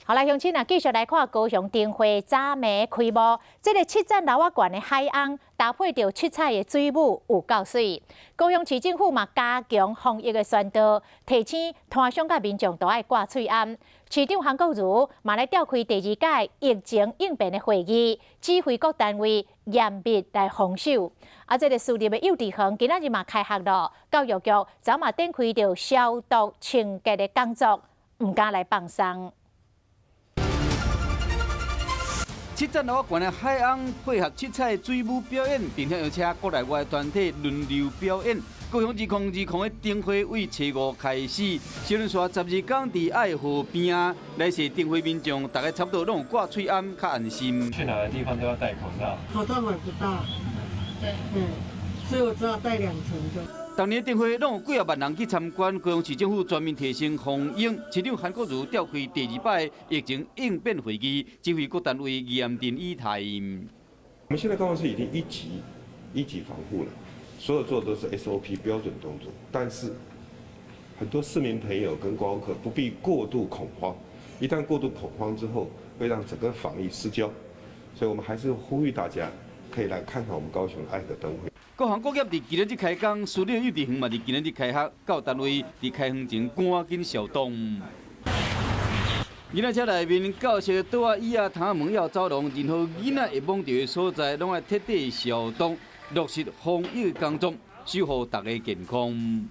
好來，鄉親啊，繼續來看高雄燈會昨暝開幕，這个七層樓仔懸的海翁搭配著七彩的水舞，有夠媠。高雄市政府嘛加強防疫的宣導，提醒攤商佮民眾都愛掛喙罨。市長韓國瑜嘛來召開第二屆疫情應變的會議，指揮各單位嚴密來防守。啊，這个私立的幼稚園今仔日嘛開學囉，教育局昨嘛展開著消毒清潔的工作，毋敢來放鬆。七層樓仔懸的海翁配合七彩水舞表演，並且邀請國內外團體輪流表演。高雄2020的燈會為初五開始，小輪煞12工佇愛河邊仔來踅燈會民眾，大家差不多攏有掛喙罨，較安心。去哪個地方都要戴口罩。口罩買不到，對，所以我只好戴兩層就。當年燈會攏有幾仔萬人去參觀，高雄市政府全面提升防疫，市長韓國瑜召開第二擺疫情應變會議，指揮各單位嚴陣以待。我們現在高雄市已經一級防護了，所有做的都是 SOP 標準動作，但是很多市民朋友跟觀光客不必過度恐慌，一旦過度恐慌之後，會讓整個防疫失焦，所以我們還是呼籲大家可以來看看我們高雄的愛河燈會。各行各業佇今仔日開工，私立幼稚園嘛佇今仔日開學，教育單位佇開園前趕緊消毒。囡仔車內面教室桌仔椅仔、窗門還走廊，任何囡仔會摸著的所在，攏愛徹底消毒，落實防疫工作，守護大家健康。